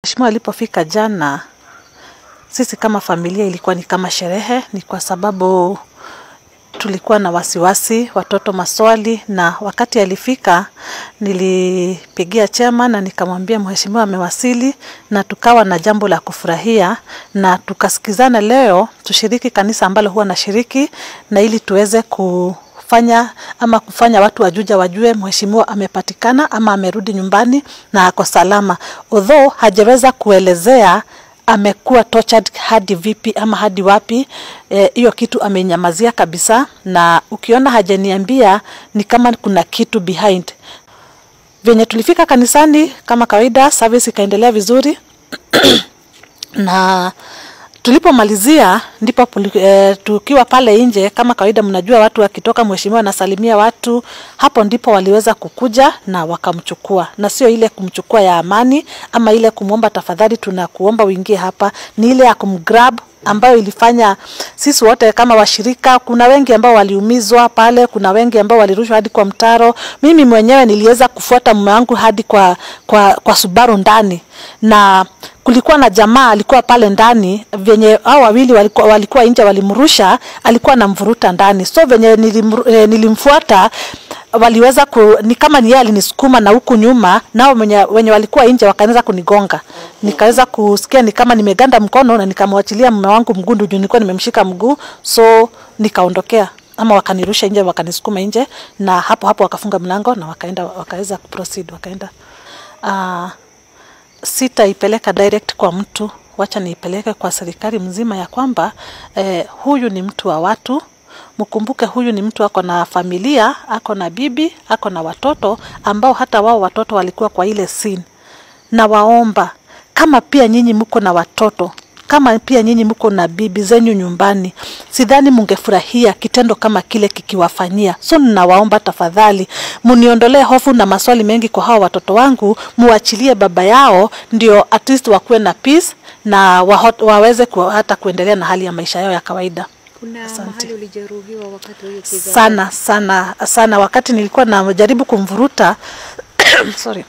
Mheshimiwa alipofika jana, sisi kama familia ilikuwa ni kama sherehe, ni kwa sababu tulikuwa na wasiwasi, watoto maswali, na wakati alifika nilipigia chairman na nikamwambia mheshimiwa amewasili, na tukawa na jambo la kufurahia na tukasikizana leo tushiriki kanisa ambalo huwa nashiriki, na ili tuweze kufanya ama kufanya watu wa Juja wajue mheshimiwa amepatikana ama amerudi nyumbani na ako salama. Although hajaweza kuelezea amekuwa tortured hadi vipi ama hadi wapi, hiyo kitu amenyamazia kabisa, na ukiona hajaniambia ni kama kuna kitu behind. Venye tulifika kanisani kama kawaida, service ikaendelea vizuri na tulipomalizia ndipo tukiwa pale nje kama kawaida, mnajua watu wakitoka mheshimiwa anasalimia watu, hapo ndipo waliweza kukuja na wakamchukua. Na sio ile kumchukua ya amani ama ile kumuomba tafadhali tunakuomba uingie hapa, ni ile ya kumgrab ambayo ilifanya sisi wote kama washirika, kuna wengi ambao waliumizwa pale, kuna wengi ambao walirushwa hadi kwa mtaro. Mimi mwenyewe niliweza kufuata mume wangu hadi kwa Subaru ndani, na kulikuwa na jamaa alikuwa pale ndani, venye hao wawili walikuwa nje walimrusha, alikuwa anamvuruta ndani. So venye nilimfuata waliweza ni kama ni yeye alinisukuma na huku nyuma, nao wenye walikuwa nje wakaanza kunigonga. Nikaweza kusikia ni kama nimeganda mkono na nikamwachilia mume wangu mguu juu nilikuwa nimemshika mguu, so nikaondokea ama wakanirusha nje, wakanisukuma nje, na hapo hapo wakafunga mlango na wakaenda, wakaweza kuproceed wakaenda. Sitaipeleka direct kwa mtu, wacha niipeleke kwa serikali mzima ya kwamba huyu ni mtu wa watu. Mkumbuke huyu ni mtu ako na familia, ako na bibi, ako na watoto ambao hata wao watoto walikuwa kwa ile scene. Na waomba kama pia nyinyi mko na watoto, kama pia nyinyi mko na bibi zenyu nyumbani, sidhani mungefurahia kitendo kama kile kikiwafanyia. So ninawaomba tafadhali muniondolee hofu na maswali mengi kwa hao watoto wangu, muachilie baba yao ndio at least wakuwe na peace na waweze hata kuendelea na hali ya maisha yao ya kawaida. Kuna mahali ulijeruhiwa wakati wa hiyo kisa? Sana sana sana, wakati nilikuwa najaribu kumvuruta sorry,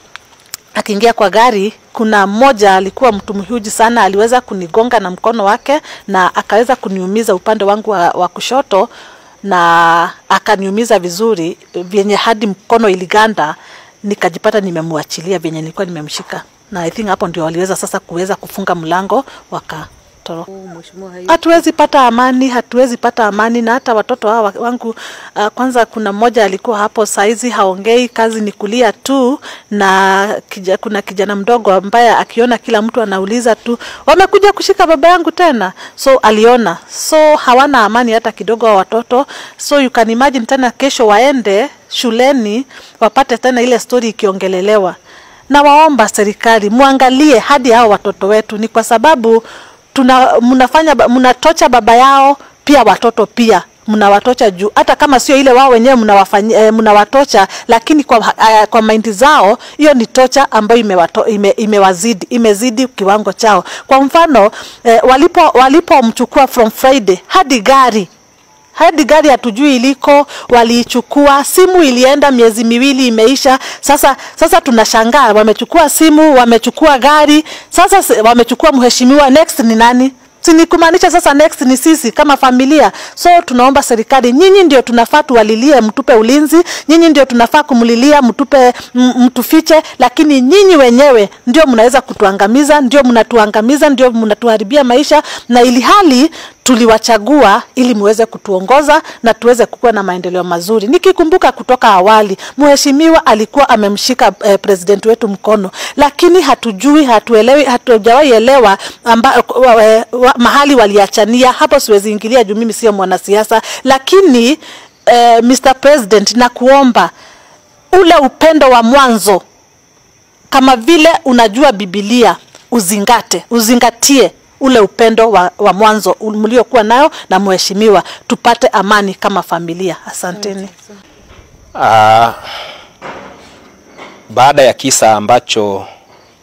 akiingia kwa gari, kuna mmoja alikuwa mtu mhuji sana, aliweza kunigonga na mkono wake na akaweza kuniumiza upande wangu wa kushoto, na akaniumiza vizuri vyenye hadi mkono iliganda, nikajipata nimemwachilia venye nilikuwa nimemshika. Na I think hapo ndio waliweza sasa kuweza kufunga mlango waka Hatuwezi pata amani, hatuwezi pata amani. Na hata watoto hawa wangu, kwanza kuna mmoja alikuwa hapo saizi haongei, kazi ni kulia tu, na kuna kijana mdogo ambaye akiona kila mtu anauliza tu, wamekuja kushika baba yangu tena. So aliona, so hawana amani hata kidogo wa watoto. So you can imagine tena kesho waende shuleni wapate tena ile story ikiongelelewa. Na waomba serikali muangalie hadi hao watoto wetu, ni kwa sababu mnatocha baba yao, pia watoto pia mnawatocha juu, hata kama sio ile wao wenyewe mnawatocha, lakini kwa mind zao hiyo ni tocha ambayo imewazidi, imezidi kiwango chao. Kwa mfano walipomchukua from Friday hadi gari hatujui iliko, waliichukua, simu ilienda miezi miwili imeisha. Sasa tunashangaa wamechukua simu, wamechukua gari, sasa wamechukua mheshimiwa, next ni nani? Si ni kumaanisha sasa next ni sisi kama familia. So tunaomba serikali, nyinyi ndio tunafaa tuwalilie, mtupe ulinzi, nyinyi ndio tunafaa kumlilia, mtupe, mtufiche, lakini nyinyi wenyewe ndio mnaweza kutuangamiza, ndio mnatuangamiza, ndio mnatuharibia maisha, na ili hali tuliwachagua ili muweze kutuongoza na tuweze kukuwa na maendeleo mazuri. Nikikumbuka kutoka awali, mheshimiwa alikuwa amemshika president wetu mkono, lakini hatujui, hatuelewi, hatujawahi elewa mahali waliachania. Hapo siwezi ingilia juu mimi sio mwanasiasa, lakini Mr. President, nakuomba ule upendo wa mwanzo, kama vile unajua Biblia, uzingatie ule upendo wa mwanzo mliokuwa nayo na mheshimiwa, tupate amani kama familia. Asanteni. Baada ya kisa ambacho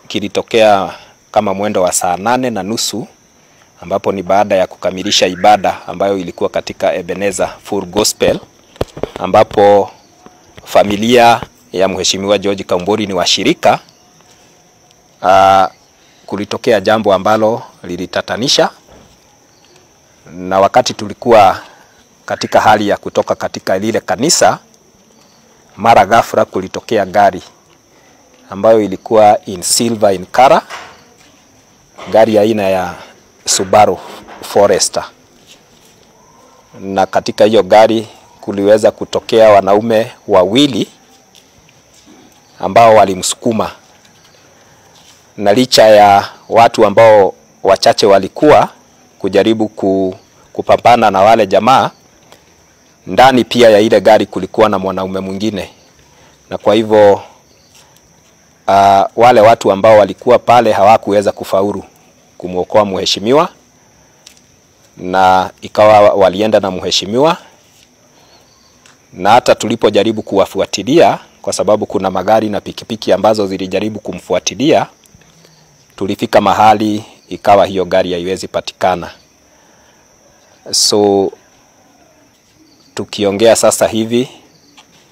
kilitokea kama mwendo wa 8:30, ambapo ni baada ya kukamilisha ibada ambayo ilikuwa katika Ebenezer Full Gospel, ambapo familia ya mheshimiwa George Kamburi ni washirika, kulitokea jambo ambalo lilitatanisha, na wakati tulikuwa katika hali ya kutoka katika lile kanisa, mara ghafla kulitokea gari ambayo ilikuwa in silver in color, gari aina ya Subaru Forester. Na katika hiyo gari kuliweza kutokea wanaume wawili ambao walimsukuma, na licha ya watu ambao wachache walikuwa kujaribu kupambana na wale jamaa, ndani pia ya ile gari kulikuwa na mwanaume mwingine, na kwa hivyo wale watu ambao walikuwa pale hawakuweza kufaulu kumuokoa mheshimiwa, na ikawa walienda na mheshimiwa. Na hata tulipojaribu kuwafuatilia, kwa sababu kuna magari na pikipiki ambazo zilijaribu kumfuatilia, tulifika mahali ikawa hiyo gari haiwezi patikana. So tukiongea sasa hivi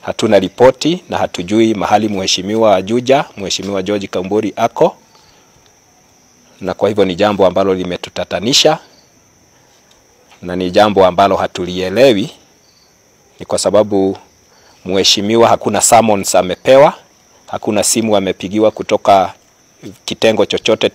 hatuna ripoti na hatujui mahali mheshimiwa Juja, Mheshimiwa George Kamburi ako, na kwa hivyo ni jambo ambalo limetutatanisha na ni jambo ambalo hatulielewi. Ni kwa sababu mheshimiwa hakuna summons amepewa, hakuna simu amepigiwa kutoka kitengo chochote.